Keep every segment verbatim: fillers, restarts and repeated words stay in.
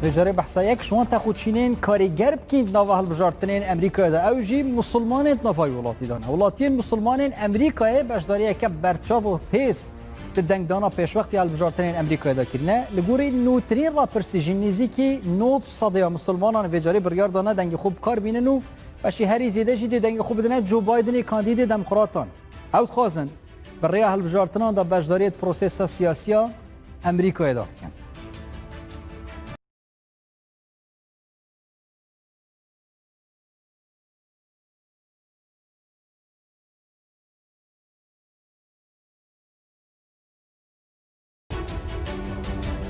Vê carê behsa yek ji wan texûçînên karîger bikîn di nava hilbijartinên Amerîkayê de, ew jî misilmanên di nava wî welatî de ne. Welatiyên misilmanên Amerîkayê beşdariyeke berçav û hêz di dengdana pêşwext ya hilbijartinên Amerîkayê de kirine. Li gorî nûtirîn rapirsî jî nêzîkî nod sedeya misilmanan vê carê biryar dane dengê xwe bi kar bînin û beşî herî zêde jî dê dengê xwe bidine Joe Bidenê kandîdê demokratan. Ew dixwazin bi rêya hilbijartinan de beşdariyê di prosesa siyasiya Amerîkayê de bikin.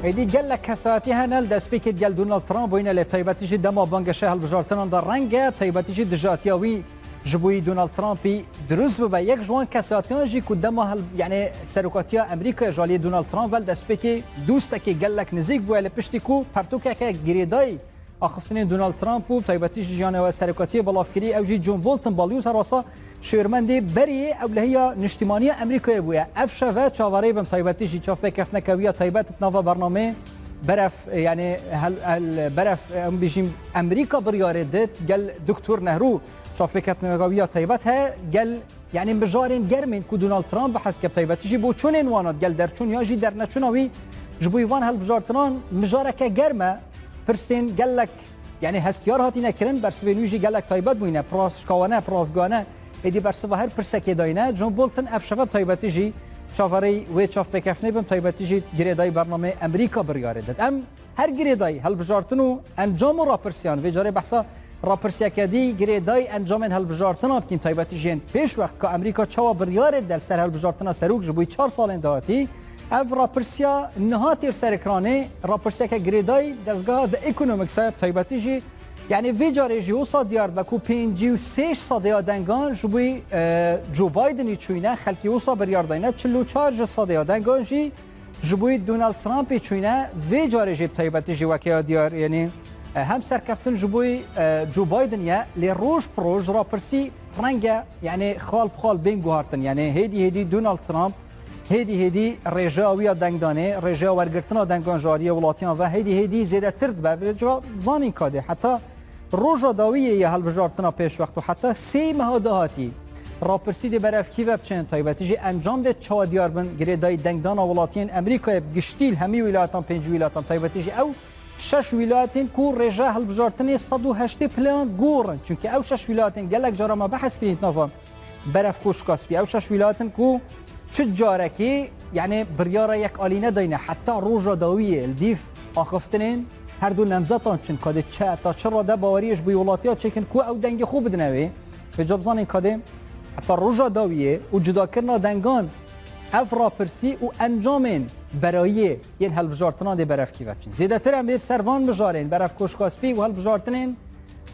Êdî gelek kesayetî hene li destpêkê digel Donald Trump bûyîne, lê bi taybetî jî dema bangeşe hilbijartinan de reng e, bi taybetî jî dijatiya wî ji bo yî Donald Trumpî dirust bibe. Yek ji wan kesayetiyan jî ku dema hil-, yanî serokatiya Amerîkayê ji aliyê Donald Trump ve li destpêkê dostekê gelek nizîk bûye, lê piştî ku pertûkeke girêdayî axiftinên Donald Trump û bi taybetî jî jiyana wê serokatiyê belav kirî, ew jî John Bolton, balyozerasa şêwirmendê berê ye, ewlehiya niştîmaniya Amerîkayê bûye. Ev şeve çaverê bin, bi taybetî jî çavpêkeftineke wî ya taybet di nava bernameyê Beref, yanî hel, hel, Beref, em bêjîm, Amerîka biryarê dit gel Doktor Nehru çavpêkeftineka wî ya taybet heye, gel, yanî mijarên germên ku Donald Trump bi hez ke bi taybetî jî bo çûnên wana digel derçûn ya jî derneçûna wî ji bo van hilbijartinan mijareke germ e. Pirsên gelek, yanî hestiyar hatîne kirin, bersivên wî jî gelek taybet bûyne, pira şikawane, pira zgane. Êdî bersiva her pirsekê dayne. John Bolton ev şeve bi taybetî jî çaverê wê çavpêkeftinê bin, bi taybetî jî girêdayî bernameyê Amerîka biryarê dit. Em her girêdayî hilbijartin û encam û rapirsiyan, vê carê behsa rapirsiyeke dî, girêdayî encamên hilbijartina dikîn, taybetî jî yên pêşwext ka Amerîka çawa biryarê dide li ser hilbijartina serok ji bo yî çar salên dahatî. Ev rapirsiya niha têr ser ekranê, rapirsiyeke girêdayî dezgeha The Economics e, bi taybetî jî, yanî vê carê jî wisa diyar dibe ku pêncî û sê ji sedeya dengan ji bo yî, e, Joe Bidenî çûyne, xelkî wisa biryar dayne, çil û çar ji sedeya dengan jî ji bo yî Donald Trumpê çûyne, vê carê jî bi taybetî jî weke ya diyar, yanî, e, hem serkeftin ji bo yî, e, Joe Biden ye, lê roj bi roj rapirsî renge, yanî xal bi xal bên guhartin. Yanî hêdî hêdî Donald Trump, hêdî hêdî rêjeya wî ya dengdanê, rêjeya wergirtina dengan ji aliyê welatiyan ve hêdî hêdî zêdetir dibe. Vê ca zanîn kadê heta roja dawiyê ya hilbijartina pêşwext û heta sê meha dahatî rapirsî dê berevkî ve biçin, taybetî jî encam dê çawa diyar bin, girêdayî dengdana welatiyên Amerîkayê bi giştî li hemî wîlayatan, pêncî wîlayatan, taybetî jî ew şeş wîlayetên ku rêjeya hilbijartinê sed û heştê plan gor in. Çimkî ew şeş wîlayetên gelek cara me behs kirî di nava Berevkoşka Spî. Ew şeş wîlayet in ku çi carekî, yanî biryara yekalî nedayne heta roja dawiyê li dîv axiftinên her du nemzetan çin. Kadê çi, heta çi rade baweriyê ji bo yî welatiya çêkin ku ew dengê xwe bidine wê. Vê ca bizanên kadê heta roja dawiyê û cudakirina dengan ev rapirsî û encamên berayiyê yên hilbijartinan dê berevkî ve biçin. Zêdetir em ê li ser van mijarên Berevkoşka Spî û hilbijartinên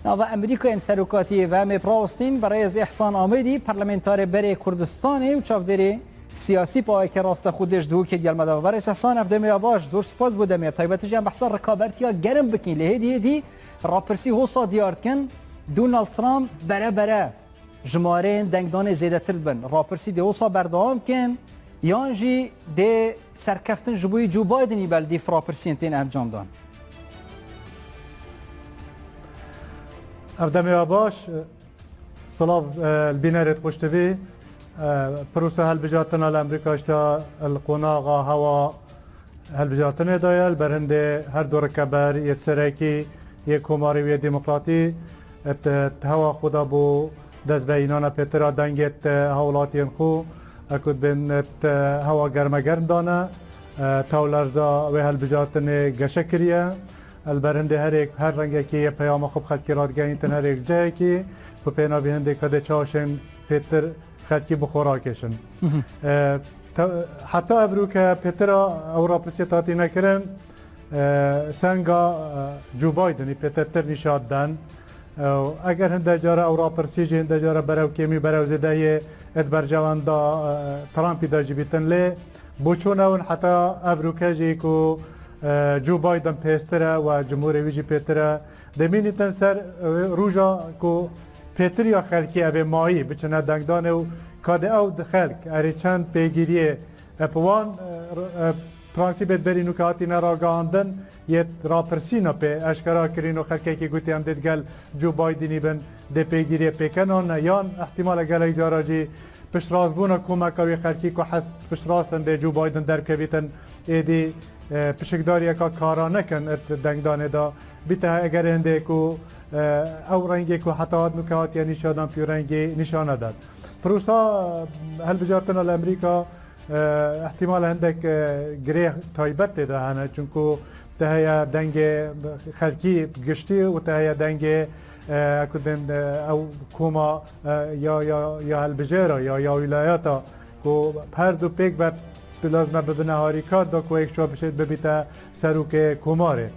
nava Amerîkayên serokatiyê ve em ê bi rawestîn berêz Îhsan Amêdî, parlamentarê berê Kurdistanê û çavdêrê siyasî paweke raste xwe dê ji Duhokê digel me de be. Berêz Îhsan, ev demê ya baş, zor spas bo demê ya. Bi taybetî jî em behsa rikabertiya germ bikîn. Lê hêdî hêdî rapirsî hosa diyar dikin, Donald Trump bere bere jimareyên dengdanê zêdetir dibin. Rapirsî dê wisa berdewam bikin yan jî dê serkeftin ji bo yî Joe Bidenî be li dîv rapirsiyên tên encamdan? Ev demê ya baş. Silav, e, li bînerê xweş tibî. E, pirosa hilbijartina li Amerîka ji te li qonaxa hewa hilbijartinê de ye. Li ber hindê her du rikeber yê serekî yê Komarê û yê Demokratî, et, et hewa xwe da bo destbeyînana pêtir a dengê, et, hawlatiyên xwe, e, ku dibên, et, hewa germegerm dane, e, tewler da wê hilbijartinê geşe kiriye. Li ber hindê herêk, her rengekî yê peyama xwe bi xelkî radigehîntin, herêk cihekî, bi pênavî hindê kadê çaşên pêtir xelkî bi xwe rakêşin. Mhm. E, te-, heta evroke pêtira ew rapirsiyê tatî nekirin, e, senga, e, Joe Bidenî pêtirtir nîşa diden. E, eger hinde cara ew rapirsî jî hinde cara berew kêmî berew zêdeyê di bercewenda, e, Trumpî de jî bîtin, lê bo çûn ew in heta evroke jî ku, e, Joe Biden pêstir e we cumhurê wî jî pêtir e. Demînîtin ser, e, roja ku pêtiriya xelkî evê mayî biçine dengdanê û kadê ew di xelk erê çend pêgiriyê, e, bi wan, e, r-, e, Prensîbê berî nûke hatîne ragihandin, yê rapirsîna pê eşkera kirîn û xelkekî gotî em dê digel Joe Bidenî bin, dê pêgîriyê pê ken an ne, yan ihtimale gelek cara jî piştrastbûna komeka wî xelkî ku hez piştrastin dê Joe Biden derkevîtin êdî, e, pişikdariyeka kara nekin it dengdanê de. Bîte eger hindê ku, e, ew rengê ku heta hat nûke hatiye nîşadan pî rengê nîşan nedat. Prosa, e, hilbijartina li Amerîka, e, ihtimale hindek, e, girê taybet tê de hene, çunku te heye dengê xelkî giştî û te heye dengê, e, ku bên, e, ew koma, e, ya, ya, ya hilbijêra ya, ya wîlayeta ku her du pêk ve lazim e bibine harîkar da ku yek çawa bişêt bibîte serokê komarê.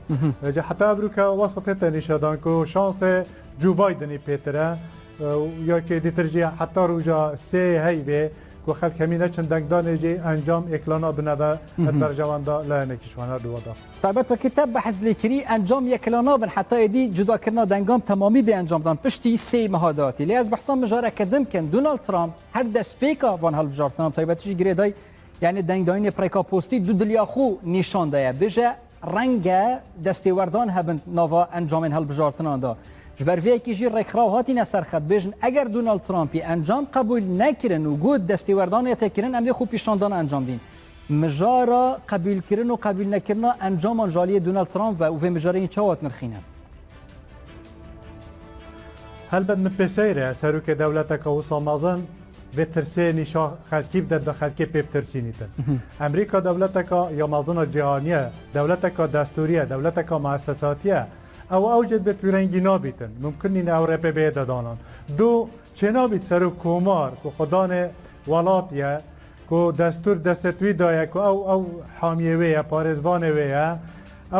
Ji heta evroke wesa tê te nîşadan ku şansê Joe Bidenî pêtir e, e, û ya kê dîtir jî heta roja sê heyvê ku xelk hemî neçin dengdanê jî encam êklana bineve et berjewenda layenekî ji wan her duwa da. Taybet wekî te behs lê kirî, encam yekila nabin, heta êdî cudakirina dengan temamî bê encamdan piştî sê meha datî. Lê ez behsa mijareke din bikim, Donald Trump her destpêka van hilbijartinan, taybetî jî girêdayî, yani dengdayînê pirêka postî du diliya xwe nîşan daye. Bêje renge destêwerdan hebin nava encamên hilbijartinan de. Ji ber vê yekê jî rêkxiraw hatîne ser xet, bêjin eger Donald Trumpî encam qebûl nekirin û got destêwerdanê tê kirin, em dê xwe pîşandana encam dîn. Mijara qebûlkirin û qebûlnekirina encaman ji aliyê Donald Trump ve û vê mijarê yên çawa dinirxîne? Helbet min pê seyr e, serokê dewleteke wisa mezin vê tirsê nîşa xelkî bide, da xelkê pê bitirsînîtin. Amerîka dewleteka ya mezina cîhanî ye, dewleteka destûrî ye, dewleteka muessesatî ye. Ew, ew jê bi pîrengî nabîtin. Mumkin nîne ew rê pê bê de danan. Du, çênabît serok komar ku xwedanê welat ye, ku destûr destê wî daye, ku ew, ew hamiyê wê ye, parêzvanê wê ye,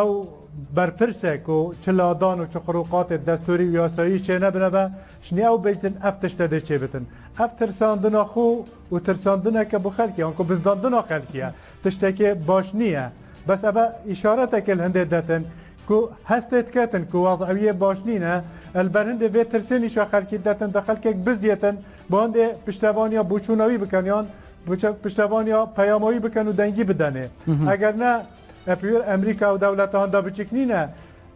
ew berpirs e ku çi ladan û çi xurûqatê destûrî û yasayî çênebine be, şinî ew bêjin ev tişte dê çêbitin. Ev tirsandina xwe û tirsandineke bi xelkê, anku bizdandina xelkê ye. Tiştekê baş nîye. Bes eve îşareteke li hindê detin ku hestê diketin ku wazewiyê baş nîne, li ber hindê vê tirsê nîşa xelkî detin, da xelkek bizyetin, bi hindê piştevaniya boçûna wî bikin yan Biçe piştevaniya peyama wî bikin û dengî bidenê. Eger ne, e, piyûr Amerîka ew dewleta handa biçik nîne,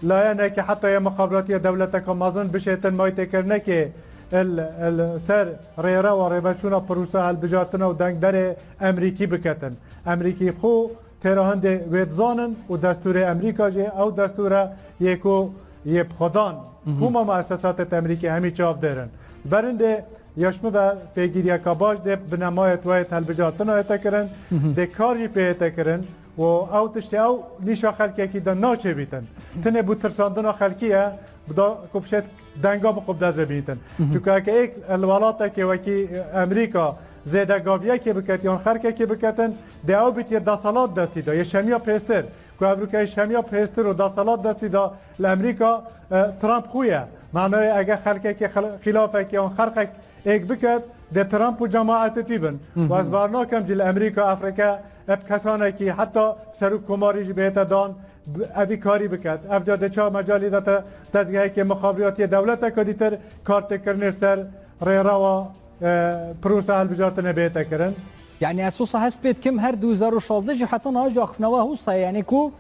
layene ke heta ye mixabiratî ye dewleteka mezin bişêtin maytêkirinekê il, il ser rêrewa rêveçûna pirosa hilbijartina û dengderê Amerîkî biketin. Amerîkî xwe têra hindê wê dizanin û destûrê Amerîka jî ew destûr e yê ku yê bi xwe dan. Hûma muessesatê Amerîkê hemî çavdêr in. Berindê Ya ji min ve pêgiriyeka baş dê binemayê tu yê hilbijartina yê te kirin, dê kar jî pê yê te kirin û ew tiştê ew nîşa xelkekî de naçêbîtin. Tinê bû tirsandina xelkî ye, bi da ku bişêt denga bi xwe bi dest ve bînitin. Çunku heke êk li welatekê wekî Amerîka zêdegaviyekê biket yan xerkekê biketin, dê ew bîtiye deselat destî de, yê şemiya pêstir. Ku evroke şemiya pêstir û deselat destî da li Amerîka, e, Trump xwe ye. Manayê ege xelkekê xil-, xilafekê an xerqek êk biket, dê Trump û cemaetê tî bin. Û ez bar nakem cî li Amerîka ev rêke eb kesanekî heta serok komarî jî bihête dan, bi-, evî karî biket. Ev ca dê ça mecalî de te dezgehekê mixabiriyatiyê dewleteke dîtir kar tê kirinê ser rêrewa, e, prosa hilbijartinê bihête kirin. Yani ez wisa hest pê dikim her du hezar û şazdeh jî heta niha jî axiftina we wisa ye. Yani ku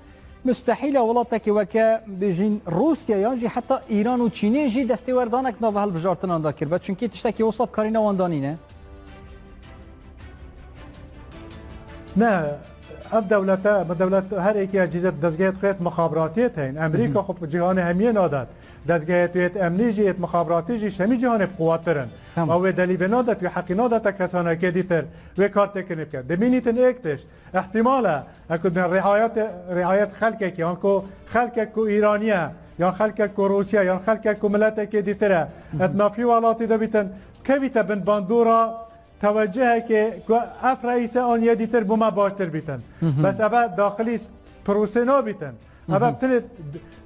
mustehîl e welatekê weke bêjin Rûsya yan jî heta Îran û Çînê jî destêwerdanek nava hilbijartinan de kiribe. Çunkî tiştekî wisa di karîna wan de nîne. Ne, ev dewlete, me dewlet her êkî ya cîzet dezgehê xwe yê mixabiratiyê teyên. Amerîka xwe bi cîhanê hemiyê nadet. Dezgehê tu yê emnî jî, yê mixabiratî jî, şemî cîhanê bi quwettir in. Tamam. Ew wê delî vê nadet, wê heqî nadete kesanekê dîtir, wê kar têkirinê bike. Dimînîtin êk tişt. Îhtimal e, eku din riayet, riayet xelkekî, yan ku xelkek ku Îranî ye, yan xelkek ku Rûsî ye, yan xelkek ku miletekê dîtir e, et navî welatî de bîtin, kevîte bin bandora tewecihekê ku ev reîse an yê dîtir bo me baştir bîtin. Bes eve daxilî prosê nabîtin. Eve tinê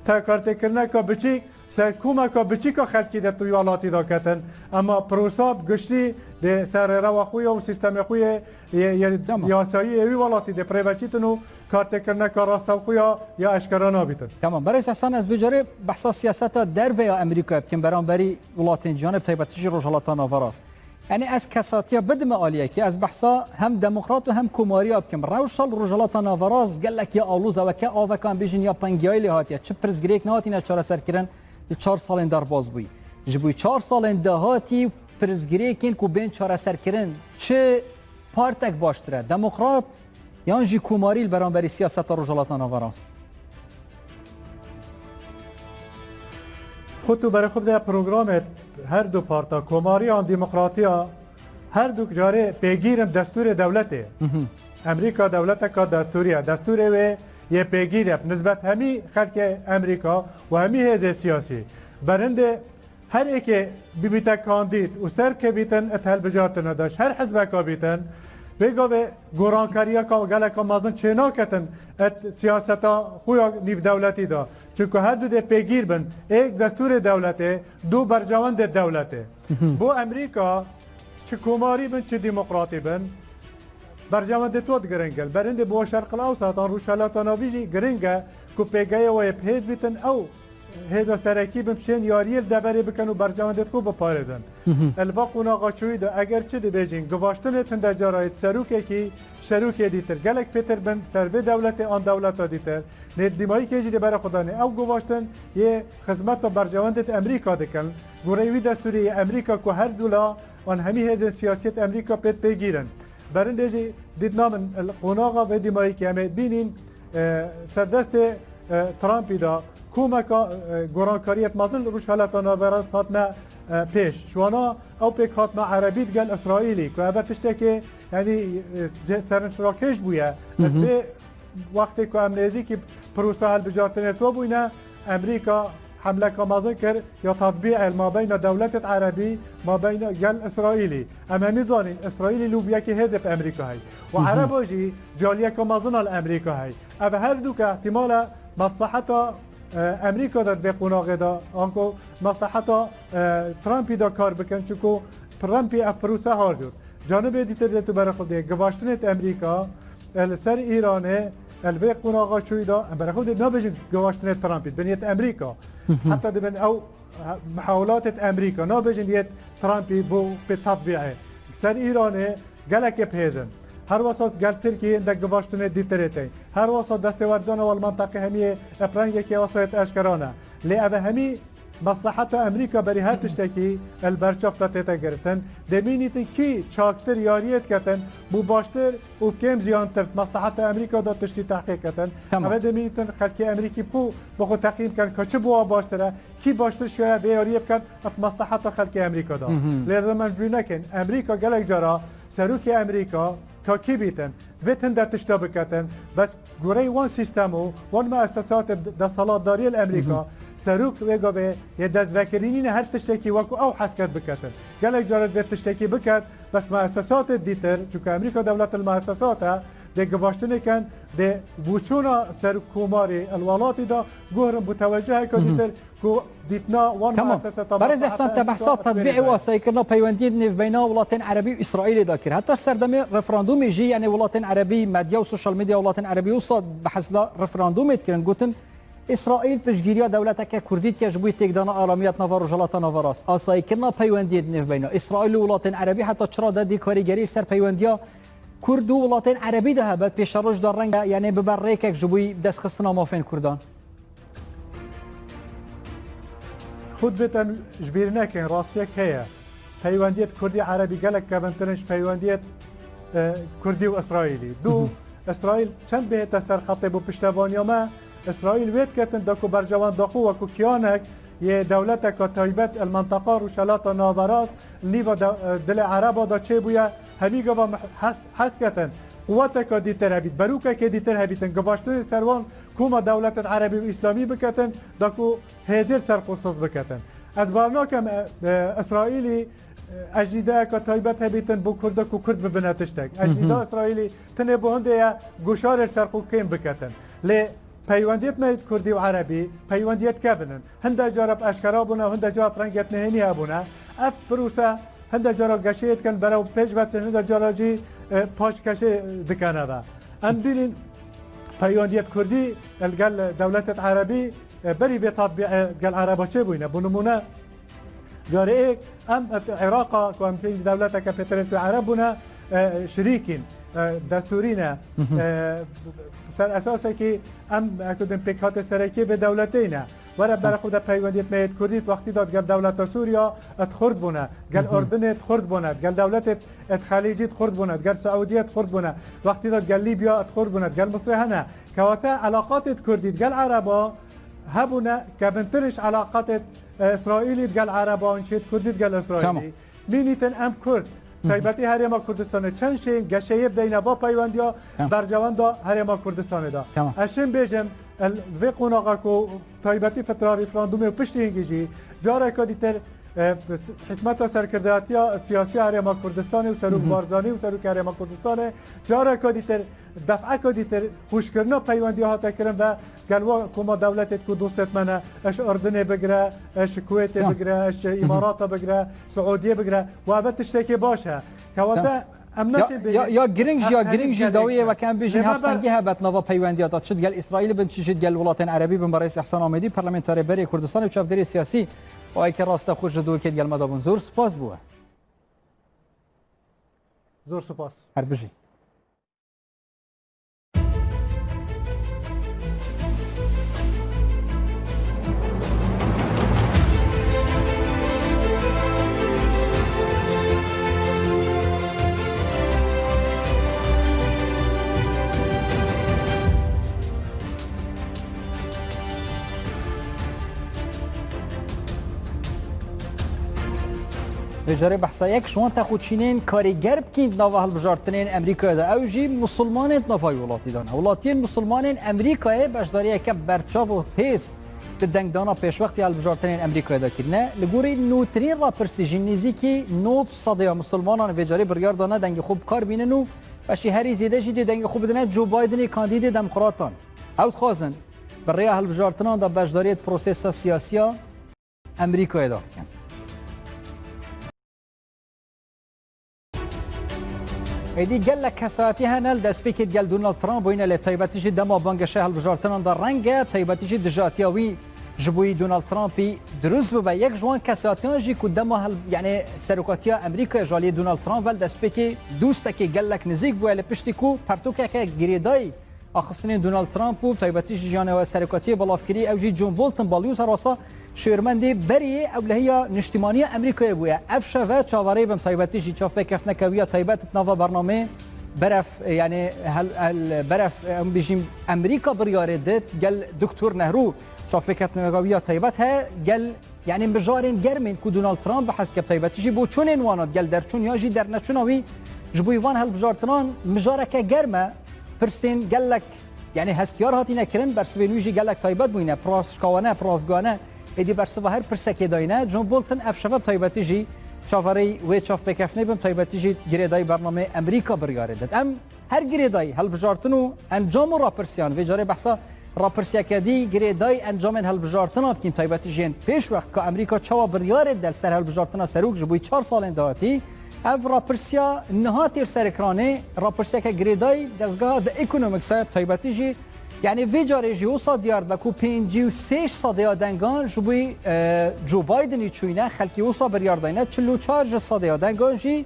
te kartêkirineka biçîk, ser komeka biçîka xelkî de tu welatî de ketin. Ema prosa bi giştî dê ser rêrewa xwe ya û sîstemê xwe yê, yê, yê Tamam. yasayî ê wî welatî dê pirê veçîtin û kartêkirineka rastewxwe ya, ya eşkera nabîtin. Tamam. Berêz Hesen, ez vê carê behsa siyaseta derve ya Amerîkayê bikim, beramberî welatên cîhanê, bi taybetî jî Rojhilata Naverast. Yanî ez kesatiya bidime aliyekê, ez behsa hem demokrat û hem komariya bikim. Rewşa li Rojhilata Naverast gelek ya alûz e, weke aveka em bêjin ya pengiyayî lê hatiye. Çi pirsgirêk nehatîne çareserkirin, li çar salên derbas bûyî. Ji bo çar salên dahatî pirsgirêkên ku bên çareserkirin, çi partek baştir e? Demokrat yan jî komarî li beramberî siyaseta Rojhilata Naverast? Xwe tu berê xwe bide programê her du parta, komariya an demokratiya, her du carê pêgîr in destûrê dewletê. Mhm. Emerîka dewleteka destûrî ye. Destûrê wê yê pêgîr e. Bi nisbet hemî xelkê Emerîka û hemî hêzê siyasî. Berindê her êkê bibîte kandîd û serkevîtin it hilbijartina de, ji her hizbeka bîtin, vê gavê gorankariyeka geleka mezin çênaketin it siyaseta xwe ya nîvdewletî de. Çunku her du dê pêgîr bin, êk destûrê dewletê, du berjewendê dewletê. Mhm. Bo Emerîka, çi komarî bin, çi demokratî bin, berjewendê to di giring e. Berindê bo Şerqil Ewsat an Rojhilata Navî jî giring e ku pêgehê wê yê bi hêz bîtin, ew hêza serekî bin, biçên yariyê li deverê bikin û berjewendê xwe biparêzin. Mhm. Li va qonaxa çûyî de eger çi dibêjin, givaştinê tinde cara yê serokekî, serokê dîtir gelek pêtir bin ser vê dewletê an dewleta dîtir. Nê dîmayîkê jî li bere xwe danê. Ew givaştin yê xizmeta berjewendê di Emerîka dikin. Goreyê wî destûrê yê Emerîka ku her du la an hemî hêzên siyasî yê Emerîka pêt pêgîr in. Berindê jî dîtina min li qonaxa vê dîmayîkê em ê bînîn, e, serdestê, e, Trumpî de komeka, e, gorankariyet mezin li Rojhilata Naverast hatine, e, pêş. Ji wana ew pêk hatine erebî digel Îsraîlî, ku eve tiştekê, yanî, e, ce-, serinşrakêş bûye. Mhm. Vê wextê ku em nêzîkî prosa hilbijartinê to bûyne, Emerîka hemleka mezin kir ya tatbî el mabeyna dewletêt erebî, mabeyna gel Îsraîlî. Em hemî zanîn, Îsraîlî lûbiyekî hêzê bi Emerîka heye. Û Mhm. Ereba jî caliyeka mezin a li Emerîka heye. Ev her du ke ihtimale mesleheta, e, Emerîka de di vê qonaxê de, anku mesleheta, e, Trumpî de kar bikin, çunku Trumpî ev pirûse har cot. Canibê dîtir dê tu berê xwe dê. Givaştinê di Emerîka, e, li ser Îranê, e, li vê qonaxa çûyî de, em berê xwe dê nabêjin givaştinê Trumpî, dibin yêt Emerîka. Mhm. Heta dibin ew, e, muhawelatê di Emerîka, nabêjin yêt Trumpî bo pê tatbîê. Ser Îranê gelekê bi hêz in. Her wesa gel Tirkiyê hindek givaştinê dîtirê tey. Her wesa destêwerdana wal menteqê hemiyê bi rengekê wesa yêt eşkera ne. Lê ev hemî Mesleheta Emerîka berî her tiştekî li ber çav de tête girtin. Demînîtin kî çaktir yariyê diketin, bû baştir û kêm ziyantir di mesleheta Emerîka de tiştî tehqîq ketin. Tamam. Eve demînîtin xelkê Emerîkî bi xwe, bi xwe teqîm ken ka çi bo wan baştir e, kî baştir şiyaye vê yariyê bikin di mesleheta xelkê Emerîka de. Hı hı. Lê rê min ji bîr nekin, Emerîka gelek cara, serokê Emerîka, ka kî bîtin, divê tinde tişta biketin. Bes goreyê wan sîstem û wan muessesatê de-, desthilatdariyê li Emerîka, Hı hı. serok vê gavê yê destvekirinî ne her tiştekî wekû ew hez ket biketin. Gelek caran divê tiştekî biket, bes muessesatê dîtir, çunku Emerîka dewlet li muessesat e, dê givaştinê ken, dê bûçûna serokkomarê el welatî de guhrin bû teweciheke Hı hı. dîtir, ku dîtina wan Tamam. muesseseta Berêz Ehsan, te behsa tatbîqê û asayîkirina peywendiyê nêvbeyna welatên erebî û Îsraîlê de kir. Heta serdemê referandûmê jî, yanî welatên erebî, medya û sosyal medya welatên erebî wisa behs li referandûmê dikirin. Gotin, Îsraîl piştgiriya dewleteke kurdî dike ji bo têkdana aramiya di nava Rojhilata Naverast. Asayîkirina peywendiyê nêvbeyna Îsraîl û welatên erebî heta çi rade dê karîgerî li ser peywendiya kurd û welatên erebî de hebe? Pêşeroj de reng e, yanî bibe rêkek ji bo destxistina mafên kurdan. Xwe divêt em ji bîr nekin, rastiyek heye. Peywendiyêt kurdî erebî gelek kevintir in ji peywendiyêt, e, kurdî û Îsraîlî. Du, Hı hı. Îsraîl çend bihête ser xetê bo piştevaniya me, Îsraîl wê diketin da ku berjewenda xwe wekû kiyanek yê dewleteka taybet el menteqa Rojhelata Naverast, nîva de, e, dilê Ereba de çêbûye, hemî gava me hes, hes ketin. Quweteka dîtir hebît, berûkekê dîtir hebîtin, givaştinê ser wan koma dewletên erebî û îslamî biketin, da ku hêzêr ser xwe siz biketin. Ez bawer nakim, e, e, Îsraîlî, e, ecnîdeyeka taybet hebîtin bo Kurda ku Kurd bibine tiştek. Hı hı. Ecnîda Îsraîlî tenê bo hindê ye goşarê ser xwe kêm biketin. Lê peywendiyêt me yêt Kurdî û Erebî, peywendiyêt kevin in. Hinde cara bi eşkera bûne, hinde cara bi rengêt nehênî hebûne. Ev pirûse hinde cara geşeyê dikin, berew pêş ve çin, hinde cara jî, e, paşkeşê dikene ve. Em bînin peywendiyêt Kurdî, e, li gel dewletêt Erebî, e, berî vê tatbîqê gel Ereba çêbûyne. Bo nimûne, Carê yek em Iraqa ku em pênc dewleteke pêtirê tu Ereb bûne, e, şirîkîn, e, destûrî ne. E, ser esasekî em ku din pêkhatê serekî bi dewletê ne. Were bere xwe de peywendiyet me yêt Kurdî wextî de gel dewleta Sûriya et xurt bûne, gel Urdunê et xurt bûne, gel dewletê et Xelîcî et xurt bûne, gel Seûdiyê et xurt bûne, wextî de gel Lîbya et xurt bûne, gel Misrê hene. Kewate elaqatê Kurdî gel Ereba hebûne, kevintir ji elaqatê, e, Îsraîlî gel Ereba, an şêt Kurdî gel Îsraîlî. Tamam. Mînîtin em Kurd, taybetî Herêma Kurdistanê çend şeyên geşeyê bideyne va peywendiya Tamam. bercewenda Herêma Kurdistanê de. Tamam. Ez şên bêjim, el, vê qonaxa ku taybetî fitra referandumê û piştî hingî jî careke dîtir, e, hikmeta serkirdatiya siyasî Herêma Kurdistanê û Serok Barzanî û Serok Herêma Kurdistanê careke dîtir def'eke dîtir xweşkirina peywendiya hate kirin ve gel wa koma dewletê ku dostêt me ne, eş Urdunê bigire, eş Kuwêtê Tamam. bigire, eş Îmarata bigire, Siûdiyê bigire. Wa ve tiştekê baş e. Kewate Tamam. em Ya, neşên ya, bêjin ya giring jî, ya em giring jî gerek dawiyê ne. weke em bêjin Lê me ber- hevsengî hebet nava peywendiya da. Çi digel Îsraîlê bin, çi jî digel welatên Erebî bin, Berêz Îhsan Amedî, parlamenterê berê Kurdistanê û çavdêrê siyasî. O eke raste xwe ji dûkê digel me da bûn. Zor spas bû we. Zor spas. Her bijî. Vê carê behsa yek ji wan texûçînên karîger bikîn di nava hilbijartinên Amerîkayê de. Ew jî misilmanên di nava welatî de ne. Welatiyên misilmanên Amerîkayê beşdariyeke berçav û hêz di dengdana pêşwextî hilbijartinên Amerîkayê de kirine. Li gorî nûtirîn rapirsî jî nêzîkî nod sedeya misilmanan vê carê biryar dane dengê xwe bi kar bînin û beşî herî zêde jî dê dengê xwe bidine Joe Bidenê kandîdê demokratan. Ew dixwazin bi rêya hilbijartinan de beşdariyê di prosesa siyasiya Amerîkayê de bikin. Êdî gelek kesayetî hene li destpêkê digel Donald Trump bûyîne, lê taybetî jî dema bangeşe hilbijartinan de reng e, taybetî jî dijatiya wî ji bo yî Donald Trumpî dirust bibe. Yek ji wan kesayetiyan jî ku dema hil-, yanî serokatiya Amerîkayê ji aliyê Donald Trump ve li destpêkê dostekê gelek nizîk bûye, lê piştî ku pertûkeke girêdayî axiftinên Donald Trump û taybetî jî jiyana wê serokatiyê belav kirî, ew jî John Bolton bû, li wisa rasta şêwirmendê berê ew lehiya niştîmaniya Amerîkayê bûye. Ev şeve çaverê bim taybetî jî çavpêkeftineke wî ya taybet di nava bernameyê Beref, e, yanî hel, hel, Beref, e, em bijîm Amerîka biryarê dit, gel Doktor Nehru çavpêkeftineke wî ya taybet he, gel Yanî mijarên germ ên ku Donald Trump bi hez ke bi taybetî jî bo çûnên wan a digel derçûn ya jî derneçûna wî ji bo van hilbijartinan mijareke germ e. Pirsên gelek, yanî hestiyar hatine kirin, bersivên wî jî gelek taybet bûyne, pir şikawe ne, pir rastgo ne. Êdî bersiva her pirsekê dayne. John Bolton ev şeve bi taybetî jî çaverêy wê çavpêkeftinê bin, taybetî jî girêdayî bernameyê Amerîka biryarê dit. Em Her girêdayî, hilbijartin û encam û rapirsiyan, vê carê behsa rapirsiyeke dî girêdayî encamên hilbijartina dikîn, taybetî jî yên pêşwext ka Amerîka çawa biryarê dide li ser hilbijartina serok ji bo yî çar salên dahatî. Ev rapirsiya niha têr ser ekranê, rapirsiyeke girêdayî dezgeha The Economics e, taybetî jî, yanî vê carê jî wisa diyar dibe ku pêncî û sê ji sedeya dengan ji bo yî, e, Joe Bidenî çûyne, xelkî wisa biryar dayne, çil û çar ji sedeya dengan jî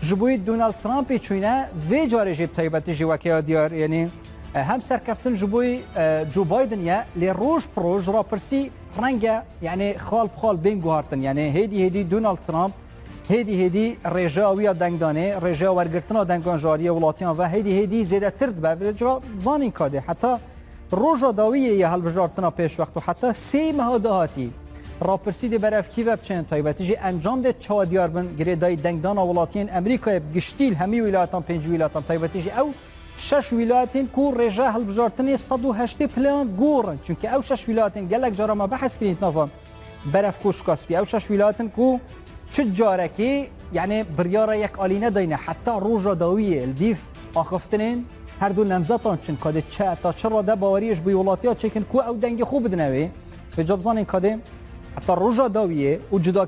Ji bo yî Donald Trumpê çûyne, vê carê jî bi taybetî jî weke ya diyar, yanî, e, hem serkeftin ji bo yî, e, Joe Biden ye, lê roj bi roj rapirsî reng e, yanî xal bi xal bên guhartin. Yanî hêdî hêdî Donald Trump, hêdî hêdî rêjeya wî ya dengdanê, rêjeya wergirtina dengan ji aliyê welatiyan ve hêdî hêdî zêdetir dibe. Vêca zanîn kadê heta Roja dawiyê ya hilbijartina pêşwext û heta sê meha dahatî rapirsî dê berevkî ve biçin, taybetî jî encam dê çawa diyar bin, girêdayî dengdana welatiyên Amerîkayê bi giştî li hemî wîlayatan, pêncî wîlayatan, taybetî jî ew şeş wîlayetên ku rêjeya hilbijartinê sed û heştê plan gor in. Çimkî ew şeş wîlayetên gelek cara me behs kirîn di nava Berevkû şikast bî. Ew şeş wîlayetin ku çi carekî, yanî biryara yekalî nedayne, heta roja dawiyê li dîv axiftinên her du nemzetan çin, ka dê çi, heta çi rade baweriyê ji bo welatiya çêkin ku ew dengê xwe bidine wê. Vêca bizanîn ka dê heta roja dawiyê û cuda